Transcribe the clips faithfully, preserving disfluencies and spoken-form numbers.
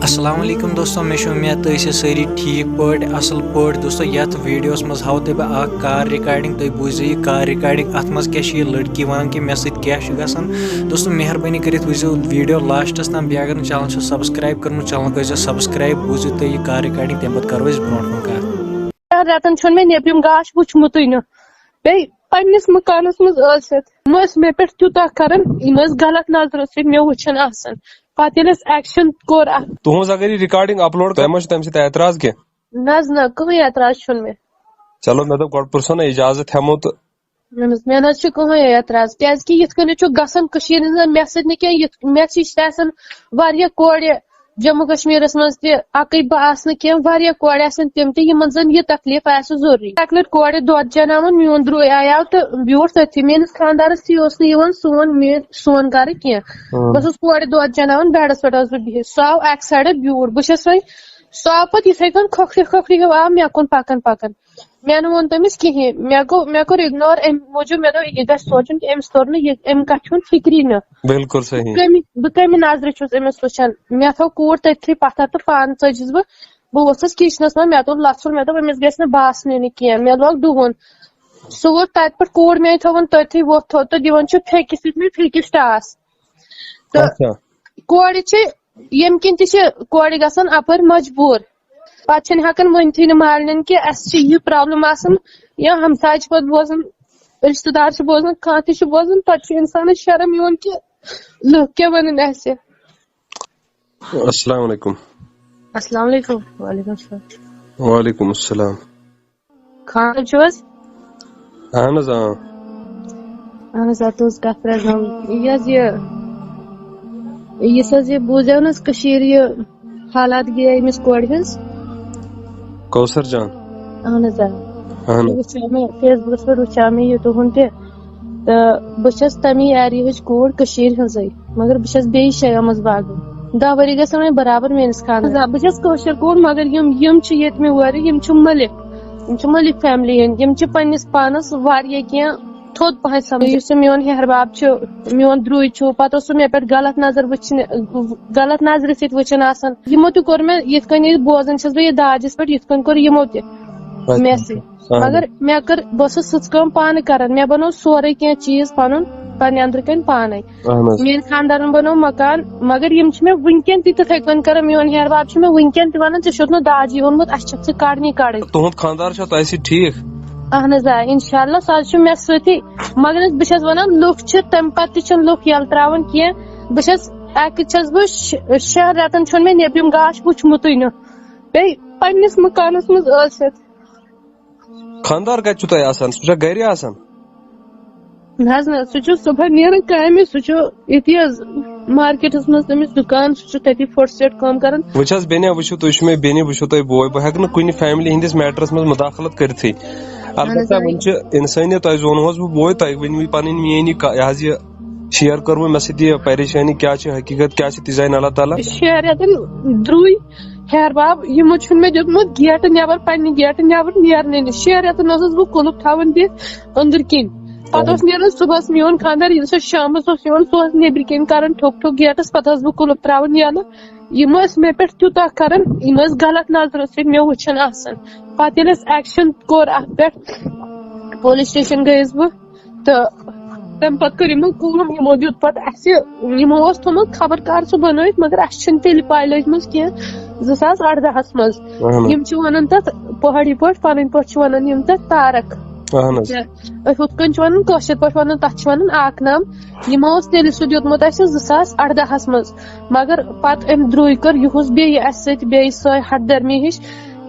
السلام علیکم دوستو، مےٚ چھِ اُمید تُہۍ ٲسِو سٲری ٹھیٖک پٲٹھۍ، اَصٕل پٲٹھۍ۔ دوستو، یَتھ ویٖڈیوَس منٛز ہاوو تۄہہِ بہٕ اَکھ کار ریکارڈنگ، تُہۍ بوٗزِو یہِ کار ریکارڈنگ، اَتھ منٛز کیٛاہ چھِ یہِ لٔڑکی وَنان کہِ مےٚ سۭتۍ کیٛاہ چھُ گژھان۔ دوستو، مہربٲنی کٔرِتھ وٕچھزیو ویٖڈیو لاسٹَس تام، بیٚیہِ اگر نہٕ چینل چھُ سبسکرائب کوٚرمُت، چینل کٔرۍزیو سبسکرائب، بوٗزِو تُہۍ یہِ کار ریکارڈنگ، تَمہِ پَتہٕ کَرو أسۍ برونٛٹھ کُن کَتھ۔ رٮ۪تَن چھُنہٕ مےٚ نیٚبرِم گاش وُچھمُتٕے نہٕ۔ بیٚیہِ پننِس مکانس منٛز ٲسِتھ، یِم ٲسۍ مےٚ پٮ۪ٹھ تیوٗتاہ کران، یِم ٲسۍ غلط نظرو سۭتۍ مےٚ وٕچھان آسان۔ پتہٕ ییٚلہِ اَسہِ ایکشن کوٚر اَتھ۔ تُہنٛز اگر یہِ ریکارڈنگ اپلوڈ، تۄہہِ ما چھُ تَمہِ سۭتۍ اعتراض کینٛہہ؟ نہ حظ نہ، کٕہٕنۍ اعتراض چھُنہٕ مےٚ۔ چلو، مےٚ دوٚپ گۄڈٕ پرٛژھو نا، اجازت ہٮ۪مو تہٕ۔ اہن حظ، مےٚ نہ حظ چھُ کٕہٕنۍ اعتراض، کیازِ کہِ یِتھ کٔنۍ چھُ گژھان کٔشیٖرِ ہِنٛز، مےٚ سۭتۍ نہٕ کینٛہہ، یِتھ، مےٚ سۭتۍ چھِ آسان واریاہ کورِ جموں کشمیرس منٛز تہِ، اکٕے بہٕ آسہٕ نہٕ کینٛہہ، واریاہ کورِ آسن تِم تہِ یِمن زن یہِ تکلیف آسہِ ضروٗری۔ اکہِ لٹہِ کورِ دۄد چناوان، میون درٛوے آیاو تہٕ بیوٗٹھ تٔتھی۔ میٲنِس خانٛدارس تہِ اوس نہٕ یِوان سون، میٲنۍ، سون گرٕ کینٛہہ۔ ہاں۔ بہٕ ٲسٕس کورِ دۄد چناوان، بیڈس پٮ۪ٹھ ٲسٕس بہٕ بِہِتھ، سُہ آو اکہِ سایڈٕ بیوٗٹھ۔ بہٕ چھَس وۄنۍ، سُہ آو پتہٕ یِتھے کٔنۍ کھۄکھرِ کھۄکھرِ ہیوٗ آو مےٚ کُن پکان پکان۔ مےٚ نہٕ ووٚن تٔمِس کِہیٖنۍ، مےٚ گوٚو، مےٚ کوٚر اِگنور اَمہِ موٗجوٗب، مےٚ دوٚپ، یہِ گژھِ سونٛچُن کہِ أمِس توٚر نہٕ یہِ، أمۍ کَتھ چھُنہٕ فِکری نہٕ۔ بالکل صحیح۔ بہٕ کَمہِ، بہٕ کَمہِ نظرِ چھُس أمِس وٕچھان؟ مےٚ تھٲو کوٗر تٔتھی پَتھر تہٕ پانہٕ ژٔجِس بہٕ۔ بہٕ ووٚتھُس کِچنَس منٛز، مےٚ دوٚپ، لَژھُل، مےٚ دوٚپ، أمِس گژھِ نہٕ باسنُے نہٕ کینٛہہ۔ مےٚ لوگ ڈُوُن۔ سُہ ووٚتھ تَتہِ پٮ۪ٹھ، کوٗر مےٚ تھٲوٕن تٔتھی، ووٚتھ تھوٚد تہٕ دِوان چھُ پھیٚکِس سۭتۍ مےٚ پھیٚکِس ٹاس۔ تہٕ اچھا۔ کورِ چھِ، ییٚمہِ کِنۍ تہِ چھِ کورِ گژھان اَپٲرۍ مجبوٗر۔ پتہٕ چھِنہٕ ہٮ۪کان ؤنتھٕے نہٕ مالنٮ۪ن کہِ اَسہِ چھِ یہِ پرابلم آسان، یا ہمساے چھِ پتہٕ بوزان، رشتہٕ دار چھِ بوزان، کانٛہہ تہِ چھُ بوزان، پتہٕ چھُ انسانس شرم یِوان کہِ لُکھ کیٛاہ ونن اَسہِ۔ السلام علیکم۔ السلام علیکم۔ وعلیکم السلام۔ وعلیکم السلام۔ خانٛدر چھُو حظ؟ اہن حظ، آ۔ اہن حظ، آ، تُہنٛز کتھ پرٛزناوٕنۍ۔ یہِ حظ یہِ، یُس حظ یہِ بوٗزیو نہٕ حظ کٔشیٖرِ یہِ حالات گٔیے أمِس کورِ ہٕنٛز۔ کوثر جان۔ اہن حظ، آ۔ اہن حظ۔ وٕچھاو مےٚ فیس بُکس پٮ۪ٹھ، وٕچھاو مےٚ یہِ تُہُنٛد تہِ۔ تہٕ بہٕ چھَس تَمی ایریاہٕچ کوٗر، کٔشیٖرِ ہٕنٛزٕے، مگر بہٕ چھَس بیٚیہِ جایہِ آمٕژ باغہٕ۔ دَہ ؤری گژھن وۄنۍ برابر میٲنِس خانٛدرَس۔ آ، بہٕ چھَس کٲشِر کوٗر، مگر یِم، یِم چھِ ییٚتہِ مےٚ وٲرۍ، یِم چھِ مٔلِک، یِم چھِ مٔلِک فیملی ہٕنٛدۍ، یِم چھِ پننِس پانَس واریاہ کینٛہہ تھوٚد پَہَن سَمجھان۔ یُس یہِ میون ہیٚہَر باب چھُ، میون درٛوے چھُ، پَتہٕ اوس سُہ مےٚ پٮ۪ٹھ غلط نظر وٕچھنہِ، غلط نظرِ سۭتۍ وٕچھان آسان۔ یِمو تہِ کوٚر مےٚ یِتھ کٔنۍ، ییٚلہِ بوزان چھَس بہٕ یہِ داجِس پٮ۪ٹھ، یِتھ کٔنۍ کوٚر یِمو تہِ اچھا۔ مےٚ سۭتۍ۔ اہن حظ۔ مگر مےٚ کٔر، بہٕ ٲسٕس سٕژ کٲم پانہٕ کران، مےٚ بنوو سورُے کینٛہہ چیٖز پنُن، پننہِ أنٛدرٕ کنہِ پانے۔ اہن حظ۔ میٲنۍ خانٛدارن بنوو مکان، مگر یِم چھِ مےٚ وٕنکیٚن تہِ تِتھے کٔنۍ کران۔ میون ہیٚہر باب چھُ مےٚ وٕنکیٚن تہِ ونان، "ژےٚ چھُتھ نہٕ داجی ووٚنمُت، اسہِ چھکھ ژٕ کڑنی کڑٕنۍ۔" تُہُنٛد خانٛدار چھا تۄہہِ سۭتۍ ٹھیٖک؟ اہن حظ، آ، انشاءاللہ، سُہ حظ چھُ مےٚ سۭتی۔ مگر حظ، بہٕ چھَس ونان، لُکھ چھِ، تمہِ پتہٕ تہِ چھِنہٕ لُکھ یلہٕ تراوان کینٛہہ۔ بہٕ چھَس، اکہِ چھَس بہٕ شِ-، شٮ۪ن رٮ۪تن چھُنہٕ مےٚ نیٚبرِم گاش وُچھمُتٕے نہٕ۔ بیٚیہِ پننِس مکانس منٛز ٲسِتھ۔ خانٛدار کتہِ چھُ تۄہہِ آسان؟ سُہ چھا گرِ آسان؟ نہ حظ نہ، سُہ چھُ صبحن نیران کامہِ، سُہ چھُ ییٚتی حظ مارکیٹس منٛز تٔمِس دُکان، سُہ چھُ تٔتی فوٹو سٹیٹ کٲم کران۔ وٕچھ حظ بیٚنہِ، وٕچھِو تُہۍ، یہِ چھُ مےٚ بیٚنہِ، وٕچھِو تُہۍ بوے، بہٕ ہٮ۪کہٕ نہٕ کُنہِ فیملی ہٕنٛدِس میٹرس منٛز مداخلت کٔرتھٕے۔ البتہ اہن حظ، وۄنۍ چھِ انسٲنیت، تۄہہِ زونوس بہٕ بوے، تۄہہِ ؤنِو یہِ پنٕنۍ میٲنۍ یہِ کا-، یہِ حظ یہِ شیئر کٔرمٕژ مےٚ سۭتۍ یہِ پریشٲنی کیٛاہ چھِ، حقیٖقت کیٛاہ چھِ، تہِ زانہِ اللہ تعالیٰ۔ شیٚن رٮ۪تن درٛوے ہیٚہر باب، یِمو چھُنہٕ مےٚ دیُتمُت گیٹہٕ نٮ۪بر، پننہِ گیٹہٕ نٮ۪بر نیرنٕے نہٕ۔ شیٚن رٮ۪تن ٲسٕس بہٕ قُلُف تھاوان دِتھ أنٛدٕرۍ کِنۍ۔ پتہٕ اوس نیران صُبحس، میون خانٛدار ییٚلہِ سُہ شامس اوس یِوان، سُہ اوس نیٚبرۍ کِنۍ کران ٹھوٚک ٹھوٚک گیٹس، پتہٕ ٲسٕس بہٕ قُلُف تراوان یَلہٕ۔ یِم ٲسۍ مےٚ پٮ۪ٹھ تیوٗتاہ کران، یِم ٲسۍ غلط نظرو سۭتۍ مےٚ وٕچھان آسان۔ پتہٕ ییٚلہِ اَسہِ ایکشن کوٚر اَتھ پٮ۪ٹھ، پولیس سٹیشن گٔیَس بہٕ۔ تہٕ تَمہِ پَتہٕ کٔر یِمو کٲم، یِمو دیُت پَتہٕ اَسہِ، یِمو اوس تھوٚمُت خبر کر سُہ بَنٲوِتھ، مگر اَسہِ چھِنہٕ تیٚلہِ پَے لٔجمٕژ کینٛہہ، زٕ ساس اَردَہَس منٛز۔ اَہَن حظ۔ یِم چھِ وَنان تَتھ پہاڑی پٲٹھۍ، پَنٕنۍ پٲٹھۍ چھِ وَنان یِم تَتھ تارَک۔ اَہَن حظ۔ تہٕ أسۍ ہُتھ کٔنۍ چھِ وَنان، کٲشِر پٲٹھۍ وَنان تَتھ چھِ وَنان آکھ نام۔ یِمو اوس تیٚلہِ سُہ دیُتمُت اَسہِ زٕ ساس اَردَہَس منٛز، مگر پَتہٕ أمۍ درٛوے کٔر یِہُس بیٚیہِ اَسہِ سۭتۍ بیٚیہِ سۄے ہَٹ دَرمی ہِش۔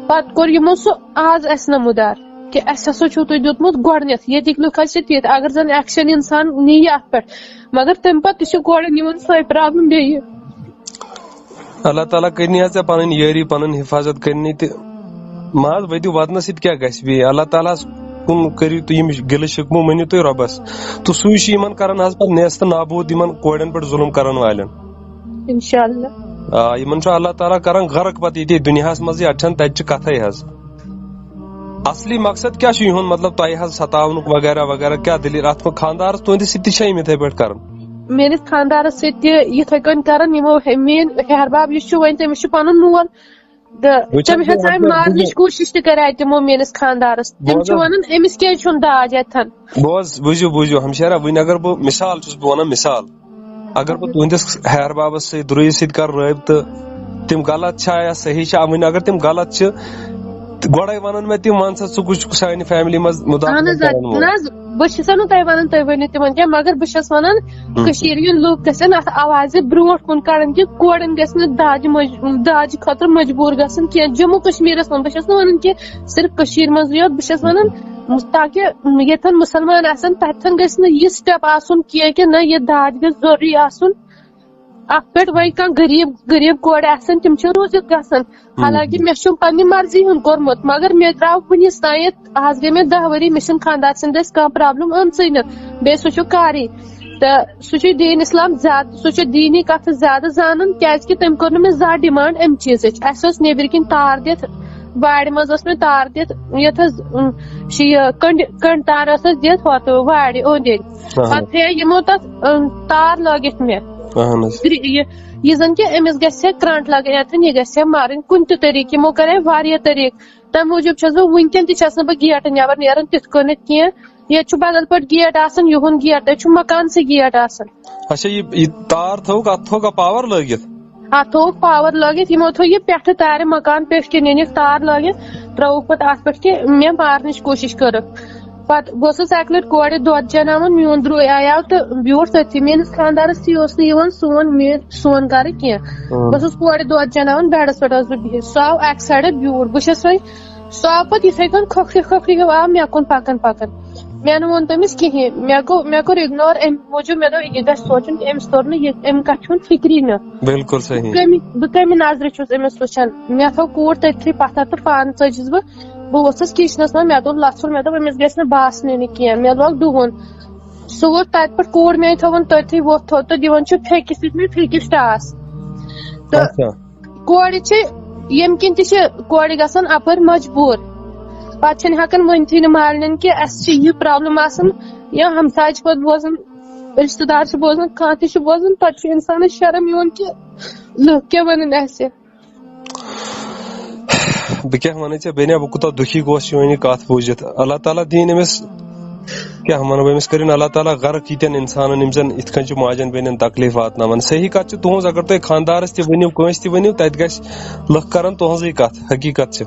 پَتہٕ کوٚر یِمو سُہ آز اَسہِ نمودار۔ کہِ اَسہِ ہسا چھُو تُہۍ دیُتمُت گۄڈٕنٮ۪تھ، ییٚتِکۍ لُکھ حظ چھِ تِتھۍ، اگر زن ایکشن انسان نِیہِ اَتھ پٮ۪ٹھ، مگر تَمہِ پتہٕ تہِ چھِ گۄڈٕ نِوان سۄے پرابلم بیٚیہِ۔ اللہ تعالیٰ کٔرنی حظ ژےٚ پنٕنۍ یٲری، پنٕنۍ حفاظت کٔرنی تہٕ ماز ؤتِو وطنس سۭتۍ کیٛاہ گژھِ بیٚیہِ؟ اللہ تعالیٰ ہس کُن کٔرِو تُہۍ یِم گِلہٕ شِکمہٕ، مٔنِو تُہۍ رۄبس۔ تہٕ سُے چھُ یِمن کران حظ پتہٕ نیست نابوٗد، یِمن کورٮ۪ن پٮ۪ٹھ ظُلُم کرن والٮ۪ن۔ انشاءاللہ۔ آ، یِمن چھُ اللہ تعالیٰ کران غرق پتہٕ ییٚتی دُنیاہس منٛزٕے، اَتہِ چھَنہٕ تَتہِ چہِ کتھے حظ۔ اصلی مقصد کیٛاہ چھُ یِہُنٛد؟ مطلب، تۄہہِ حظ ستاونُک وغیرہ وغیرہ کیٛاہ دٔلیٖل؟ اَتھ منٛز خانٛدارَس تُہٕنٛدِس سۭتۍ تہِ چھا یِم یِتھَے پٲٹھۍ کران؟ میٲنِس خانٛدارَس سۭتۍ تہِ یِتھَے کٔنۍ کران، یِمو ہے-، میٲنۍ ہیٚہَر باب یُس چھُ، وۄنۍ تٔمِس چھُ پَنُن مول، تہٕ وٕچھ حظ، تٔمۍ ہیٚژاے وٕچھ حظ، مارنٕچ کوٗشِش تہِ کَرے تِمو میٲنِس خانٛدارَس۔ تِم بوز چھِ حظ۔ وَنان، أمِس کیٛازِ چھُنہٕ داج اَتھن؟ بوز، بوٗزِو، بوٗزِو، ہمشیرہ، وۄنۍ اگر بہٕ مثال چھُس، بہٕ وَنان مثال، اگر بہٕ تُہٕنٛدِس ہیٚہَر بابَس سۭتۍ، درٛویِس سۭتۍ کَرٕ رٲبطہٕ، تِم غلط چھا یا صحیح چھا؟ وۄنۍ اگر تِم غلط چھِ، تہٕ گۄڈَے وَنَن مےٚ تِم، وَن سا، ژٕ کُس چھُکھ سانہِ فیملی منٛز مُداخلت اہن حظ، کرَن وول؟ نہ حظ، بہٕ چھَس نہٕ تۄہہِ وَنان تُہۍ ؤنِو تِمَن کینٛہہ، مگر بہٕ چھَس وَنان، ہُم۔ کٔشیٖرِ ہِنٛدۍ لُکھ گژھن اَتھ آوازِ برونٛٹھ کُن کَڑٕنۍ کہِ کورٮ۪ن گژھِ نہٕ داجہِ مج-، داجہِ خٲطرٕ مجبوٗر گژھُن کینٛہہ۔ جموں کشمیٖرَس منٛز، بہٕ چھَس نہٕ وَنان کہِ صرف کٔشیٖرِ منٛزٕے یوت، بہٕ چھَس وَنان تاکہِ ییٚتٮ۪ن مُسلمان آسَن، تَتٮ۪ن گژھِ نہٕ یہِ step آسُن کینٛہہ کہِ نہ، یہِ داج گژھِ ضروٗری آسُن۔ اَتھ پٮ۪ٹھ وۄنۍ کانٛہہ غریٖب، غریٖب کورِ آسَن، تِم چھِ روٗزِتھ گژھان۔ حالانکہِ مےٚ چھُم پننہِ مرضی ہُنٛد کوٚرمُت، مگر مےٚ درٛاو وُنِس تام، آز گٔے مےٚ دَہ ؤری، مےٚ چھُنہٕ خانٛدار سٕنٛدِ دٔسۍ کانٛہہ problem آمژٕے نہٕ، بیٚیہِ سُہ چھُ کارٕے۔ تہٕ سُہ چھُ دیٖن اسلام زیادٕ، سُہ چھُ دیٖنی کَتھٕ زیادٕ زانان، کیٛازِکہِ تٔمۍ کوٚر نہٕ مےٚ زانٛہہ demand اَمہِ چیٖزٕچ۔ اَسہِ اوس نیٚبرۍ کِنۍ تار دِتھ، وارِ منٛز ٲس مےٚ تار دِتھ، یَتھ حظ، اُم، چھِ یہِ کٔنٛڈ-، کٔنٛڈ تار ٲس اَسہِ دِتھ ہۄتھ وارِ أنٛدۍ أنٛدۍ۔ اَہَن۔ پَتہٕ تھٲے یِمو تَتھ، اُم، تار لٲگِتھ مےٚ۔ اَہَن حظ۔ گرِ-، یہِ، یہِ زَن کہِ أمِس گژھِ ہا کرٛنٛٹ لَگٕنۍ اَتھٮ۪ن، یہِ گژھِ ہا مَرٕنۍ کُنہِ تہِ طریٖقہٕ، یِمو کَرے واریاہ طریٖقہٕ۔ تَمہِ موٗجوٗب چھَس بہٕ وٕنکٮ۪ن تہِ چھَس نہٕ بہٕ گیٹہٕ نٮ۪بر نیران تِتھ کٔنٮ۪تھ کینٛہہ۔ ییٚتہِ چھُ بدل پٲٹھۍ گیٹ آسان، یِہُنٛد گیٹ، تَتہِ چھُ مکانسٕے گیٹ آسان۔ اچھا، یہِ، یہِ تار تھٲوٕکھ، اَتھ تھوٚوکھا power لٲگِتھ؟ اَتھ تھوٚوُکھ power لٲگِتھ، یِمو تھوٚو یہِ پٮ۪ٹھٕ تارِ مکان پٮ۪ٹھ کِنۍ أنِکھ تار لٲگِتھ، ترٛٲوُکھ پَتہٕ اَتھ پٮ۪ٹھ کہِ مےٚ مارنٕچ کوٗشِش کٔرٕکھ۔ پَتہٕ بہٕ ٲسٕس اَکہِ لَٹہِ کورِ دۄد چَناوان، میون درٛوے آیاو تہٕ بیوٗٹھ تٔتھی۔ میٲنِس خانٛدارَس تہِ اوس نہٕ یِوان سون، مےٚ، سون گَرٕ کینٛہہ۔ اۭں۔ بہٕ ٲسٕس کورِ دۄد چَناوان، بیڈَس پٮ۪ٹھ ٲسٕس بہٕ بِہِتھ۔ سُہ آو اَکہِ سایڈٕ بیوٗٹھ، بہٕ چھَس وۄنۍ سُہ آو پَتہٕ یِتھَے کٔنۍ کھۄکھرِ کھۄکھرِ ہیوٗ آو مےٚ کُن پَکان پَکان۔ مےٚ نہٕ ووٚن تٔمِس کِہیٖنۍ۔ مےٚ گوٚو، مےٚ کوٚر ignore اَمہِ موٗجوٗب، مےٚ دوٚپ، یہِ گژھِ سونٛچُن کہِ أمِس توٚر نہٕ یہِ، أمۍ کَتھ چھُنہٕ فِکری نہٕ۔ بِلکُل صحیح۔ بہٕ کَمہِ، بہٕ کَمہِ نظرِ چھُس أمِس وٕچھان؟ مےٚ تھٲو کوٗر تٔتھی پَتھَر تہٕ پانہٕ ژٔجِس بہٕ۔ بہٕ ووٚتھُس کِچنَس منٛز، مےٚ دوٚپ لَژھُن، مےٚ دوٚپ، أمِس گژھِ نہٕ باسنٕے نہٕ کینٛہہ۔ مےٚ لوگ ڈُوُن۔ سُہ ووٚتھ تَتہِ پٮ۪ٹھ، کوٗر مےٚ تھٲوٕن تٔتھی، ووٚتھ تھوٚد تہٕ دِوان چھُ پھیٚکِس سۭتۍ مےٚ پھیٚکِس ٹاس۔ تہٕ اچھا۔ کورِ چھِ، ییٚمہِ کِنۍ تہِ چھِ کورِ گژھان اَپٲرۍ مجبوٗر۔ پَتہٕ چھِنہٕ ہٮ۪کان ؤنتھٕے نہٕ مالِنٮ۪ن کہِ اَسہِ چھِ یہِ problem آسان، یا ہمساے چھِ پَتہٕ بوزان، رِشتہٕ دار چھِ بوزان، کانٛہہ تہِ چھُ بوزان، پَتہٕ چھُ اِنسانَس شرم یِوان کہِ لُکھ کیٛاہ وَنَن اَسہِ۔ بہٕ کیٛاہ وَنہٕ ژےٚ بیٚنہِ، بہٕ کوٗتاہ دُکھی گوس چٲنۍ یہِ کَتھ بوٗزِتھ۔ اللہ تعالیٰ دِیِن أمِس، کیٛاہ وَنہٕ بہٕ، أمِس کٔرِن اللہ تعالیٰ غرق ییٖتٮ۪ن اِنسانَن، یِم زَن یِتھ کٔنۍ چھِ ماجَن بیٚنٮ۪ن تکلیٖف واتناوان۔ صحیح کَتھ چھِ تُہٕنٛز، اگر تُہۍ خانٛدارَس تہِ ؤنِو، کٲنٛسہِ تہِ ؤنِو، تَتہِ گژھِ لُکھ کَرَن تُہٕنٛزٕے کَتھ، حقیٖقت چھِ۔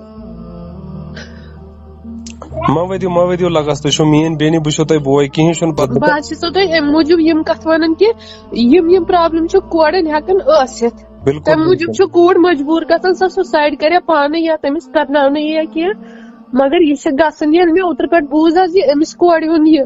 مہ ؤدِو، مہ ؤدِو لگس، تُہۍ چھِو میٲنۍ بیٚنہِ، بہٕ چھُسو تۄہہِ بوے، کِہیٖنۍ چھُنہٕ پرواے۔ بہٕ حظ چھَسو تۄہہِ اَمہِ موٗجوٗب یِم کَتھٕ وَنان کہِ یِم، یِم problem چھِ کورٮ۪ن ہٮ۪کان ٲسِتھ۔ بِلکُل، تَمہِ موٗجوٗب بِلکُل۔ چھِ کوٗر مجبوٗر گژھان، سۄ suicide کرِ ہا پانہٕ یا تٔمِس کرناونہٕ یی یا کینٛہہ۔ مگر یہِ چھِ گژھان، ییٚلہِ مےٚ اوترٕ پٮ۪ٹھ بوٗز حظ یہِ أمِس کورِ ہُنٛد یہِ،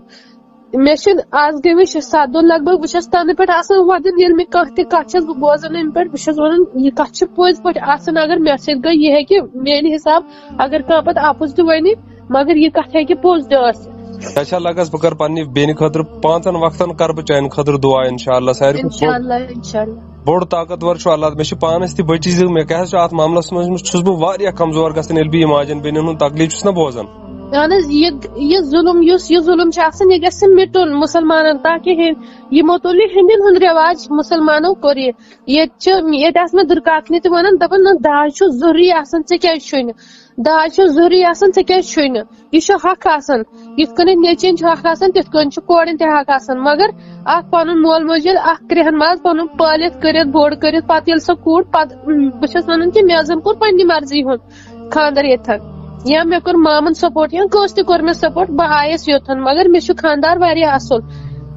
مےٚ چھِنہٕ، آز گٔے مےٚ شےٚ ستھ دۄہ لگ بگ، بہٕ چھَس تَنہٕ پٮ۪ٹھ آسان وَدان، ییٚلہِ مےٚ کانٛہہ تہِ کَتھ چھَس بہٕ بوزان اَمہِ پٮ۪ٹھ، بہٕ چھَس وَنان، یہِ کَتھ چھِ پٔزۍ پٲٹھۍ آسان۔ اگر مےٚ سۭتۍ گٔے یہِ ہیٚکہِ میٛانہِ حِساب، اگر کانٛہہ پَتہٕ اَپُز تہِ وَنہِ، مگر یہِ کَتھ ہیٚکہِ پوٚز تہِ ٲسِتھ۔ اچھا، لگس بہٕ کرٕ پننہِ بیٚنہِ خٲطرٕ، پانٛژن وقتن کرٕ بہٕ چانہِ خٲطرٕ دُعا، انشاءاللہ۔ ساروی کھۄتہٕ بوٚڑ، انشاءاللہ، انشاءاللہ۔ بوٚڑ طاقتور چھُ اللہ۔ مےٚ چھِ پانس تہِ بٔچی زٕ، مےٚ کیٛاہ حظ چھُ اتھ معاملس منٛز، چھُس بہٕ واریاہ کمزور گژھان، ییٚلہِ بہٕ یہِ ماجن بیٚنٮ۪ن ہُنٛد تکلیٖف چھُس نہ بوزان۔ اہن حظ، یہِ، یہِ ظُلُم، یُس یہِ ظُلُم چھُ آسان، یہِ گژھِ مِٹُن مُسلمانن، تاکہِ ہے-، یِمو تُل یہِ ہیٚنٛدٮ۪ن ہُنٛد رٮ۪واج، مُسلمانو کوٚر یہِ۔ ییٚتہِ چھِ، ییٚتہِ آسہٕ مےٚ دُرکاکنہِ تہِ ونان، دپان، نہ، داج چھُ ضروٗری آسان، ژےٚ کیٛازِ چھُے نہٕ؟ داج چھُ ضروٗری آسان، ژےٚ کیٛازِ چھُے نہٕ؟ یہِ چھُ حق آسان۔ یِتھ کٔنۍ نیٚچوٮ۪ن چھُ حق آسان، تِتھ کٔنۍ چھُ کورٮ۪ن تہِ حق آسان۔ مگر اکھ پنُن مول موج ییٚلہِ اکھ کرٛہن ماز پنُن پٲلِتھ کٔرِتھ، بوٚڑ کٔرِتھ، پتہٕ ییٚلہِ سۄ کوٗر پتہٕ، بہٕ چھَس وَنان کہِ مےٚ زَن کوٚر پننہِ مرضی ہُنٛد خانٛدر ییٚتھَن، یا مےٚ کوٚر مامَن support، یا کٲنٛسہِ تہِ کوٚر مےٚ support، بہٕ آیَس یوٚتھَن، مگر مےٚ چھُ خانٛدار واریاہ اَصٕل۔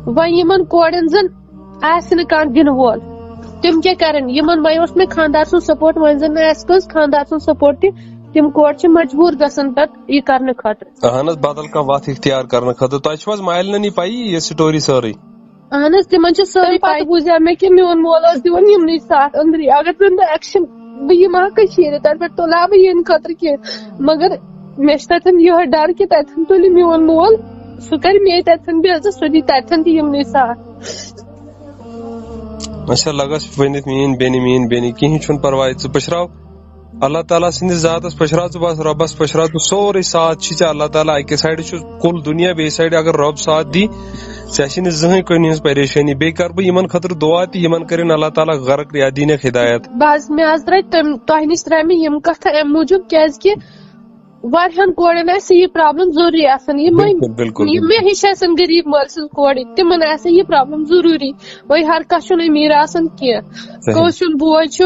وۄنۍ یِمَن کورٮ۪ن زَن آسہِ نہٕ کانٛہہ دِنہٕ وول، تِم کیٛاہ کَرَن؟ یِمَن وۄنۍ اوس مےٚ خانٛدار سُنٛد support، وۄنۍ زَن نہٕ آسہِ کٲنٛسہِ خانٛدار سُنٛد support تہِ، تِم کورِ چھِ مجبوٗر گژھان پَتہٕ یہِ کَرنہٕ خٲطرٕ۔ اہن حظ، بدل کانٛہہ وَتھ اختیار کَرنہٕ خٲطرٕ۔ تۄہہِ چھُو حظ مالِنٮ۪ن یہِ پَیی، یہِ story سٲرٕے؟ اہن حظ، تِمن چھِ سٲرٕے تَمہِ پَتہٕ پَے۔ بوٗزیو مےٚ کہِ میون مول اوس دِوان یِمنٕے ساتھ أنٛدری۔ اگر زَن نہٕ action بہٕ یِمہٕ ہا کٔشیٖرِ، تَتہِ پٮ۪ٹھ تُلہٕ ہا بہٕ یِہِنٛدِ خٲطرٕ کینٛہہ۔ مگر مےٚ چھِ تَتٮ۪ن یِہوٚے ڈَر کہِ تَتٮ۪ن تُلہِ میون مول، سُہ کَرِ مے تَتٮ۪ن بے عزت، سُہ دی تَتٮ۪ن تہِ یِمنٕے ساتھ۔ اچھا، لگس ؤنِتھ، میٲنۍ بیٚنہِ، میٲنۍ بیٚنہِ، کِہیٖنۍ چھُنہٕ پرواے، ژٕ پٔشراو۔ اللہ تعالیٰ سٕنٛدِس ذاتس پٔشراو ژٕ، بس رۄبس پٔشراو ژٕ، سورُے ساتھ چھُے ژےٚ۔ اللہ تعالیٰ اکہِ سایڈٕ چھُ کُل دُنیا، بیٚیہِ سایڈٕ اگر رۄب ساتھ دی، ژےٚ چھِ نہٕ زٕہٕنۍ کُنہِ ہٕنٛز پریشٲنی۔ بیٚیہِ کرٕ بہٕ یِمن خٲطرٕ دُعا تہِ، یِمن کٔرِن اللہ تعالیٰ غرق یا دِنکھ ہدایت۔ بس مےٚ حظ درٛاے تِم، تۄہہِ نِش درٛاے مےٚ یِم کتھٕ امہِ موٗجوٗب، کیازِ کہِ واریاہن کورٮ۪ن آسہِ یہِ پرابلم ضروٗری آسان۔ یِم وۄنۍ بِلکُل، بِلکُل، یِم مےٚ ہِش آسن غریٖب مٲلۍ سٕنٛز کورِ، تِمن آسہِ یہِ پرابلم ضروٗری۔ وۄنۍ ہر کانٛہہ چھُنہٕ أمیٖر آسان کینٛہہ۔ صحیح۔ کٲنٛسہِ ہُنٛد بوے چھُ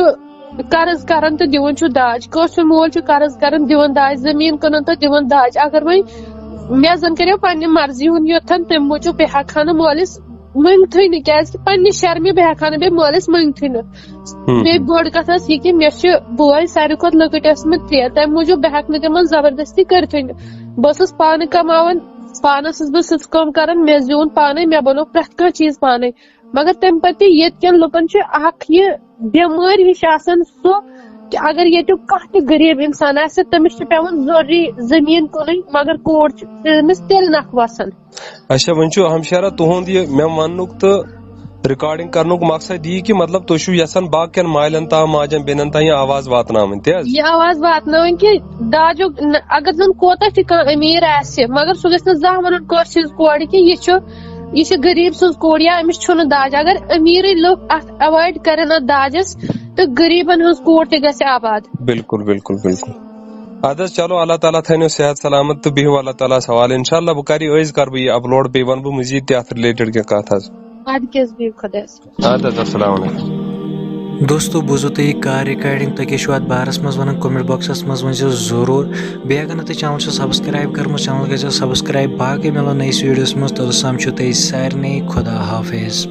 قرض کران تہٕ دِوان چھُ داج، کٲنٛسہِ ہُنٛد مول چھُ قرض کران دِوان داج، زٔمیٖن کٕنان تہٕ دِوان داج۔ اگر وۄنۍ مےٚ زن کریو پننہِ مرضی ہُنٛد یوٚتھن، تمہِ موٗجوٗب بہٕ ہٮ۪کہٕ ہا نہٕ مٲلِس مٔنگتھٕے نہٕ، کیازِ کہِ پننہِ شرمہِ بہٕ ہٮ۪کہٕ ہا نہٕ بیٚیہِ مٲلِس مٔنگتھٕے نہٕ۔ ہُم۔ بیٚیہِ بٔڑ کتھ ٲس یہِ کہِ مےٚ چھِ بوے ساروی کھۄتہٕ لۄکٕٹۍ ٲسمٕتۍ ترٛےٚ، تمہِ موٗجوٗب بہٕ ہٮ۪کہٕ نہٕ تِمن زبردستی کٔرتھٕے نہٕ۔ بہٕ ٲسٕس پانہٕ کماوان، پانہٕ ٲسٕس بہٕ سٕژ کٲم کران، مےٚ زیوٗن پانے، مےٚ بنوو پرٛٮ۪تھ کانٛہہ چیٖز پانے۔ مگر تمہِ پتہٕ تہِ ییٚتہِ کٮ۪ن لُکن چھِ اکھ یہِ بٮ۪مٲرۍ ہِش آسان سُہ کہِ اگر ییٚتیُک کانٛہہ تہِ غریٖب انسان آسہِ، تٔمِس چھِ پٮ۪وان ضروٗری زٔمیٖن کٕنٕنۍ، مگر کوٗر چھِ تٔمِس تیٚلہِ نکھٕ وسان۔ اچھا، وۄنۍ چھُ ہمشیرہ تُہُنٛد یہِ مےٚ وننُک تہٕ recording کرنُک مقصد یی کہِ مطلب تُہۍ چھِو یژھان باقین مالٮ۪ن تام، ماجٮ۪ن بیٚنٮ۪ن تام یہِ آواز واتناوٕنۍ، تی حظ؟ یہِ آواز واتناوٕنۍ کہِ داجُک نہ-، اگر زن کوتاہ تہِ کانٛہہ أمیٖر آسہِ، مگر سُہ گژھِ نہٕ زانٛہہ ونُن کٲنٛسہِ ہٕنٛز کورِ کہِ یہِ چھُ، یہِ چھِ غریٖب سٕنٛز کوٗر یا أمِس چھُنہٕ داج۔ اگر أمیٖرٕے لُکھ اتھ avoid کرن اتھ داجس، تہٕ غریٖبن ہٕنٛز کوٗر تہِ گژھِ آباد۔ بِلکُل، بِلکُل، بِلکُل۔ اَدٕ حظ، چلو، اللہ تعالیٰ تھٲینو صحت سلامت تہٕ بِہِو اللہ تعالیٰ ہس حوالہٕ۔ انشاءاللہ بہٕ کرٕ یہِ، أزۍ کرٕ بہٕ یہِ upload، بیٚیہِ ونہٕ بہٕ مزید تہِ اتھ related کینٛہہ کتھ حظ۔ ادٕ کیٛاہ حظ، بِہِو خۄدایس۔ اَدٕ حظ، السلام علیکم۔ دوستو، بوٗزِو تُہۍ یہِ کار recording، تُہۍ کیٛاہ چھِو اَتھ بارَس منٛز وَنان؟ Comment boxَس منٛز ؤنۍزیو ضروٗر۔ بیٚیہِ اگر نہٕ تُہۍ channel چھُو subscribe کٔرمٕژ، channel گٔژھۍزیو subscribe۔ باقٕے مِلو نٔیِس videoَس منٛز، توٚتَس تام چھُو تۄہہِ سارنٕے خۄدا حافظ۔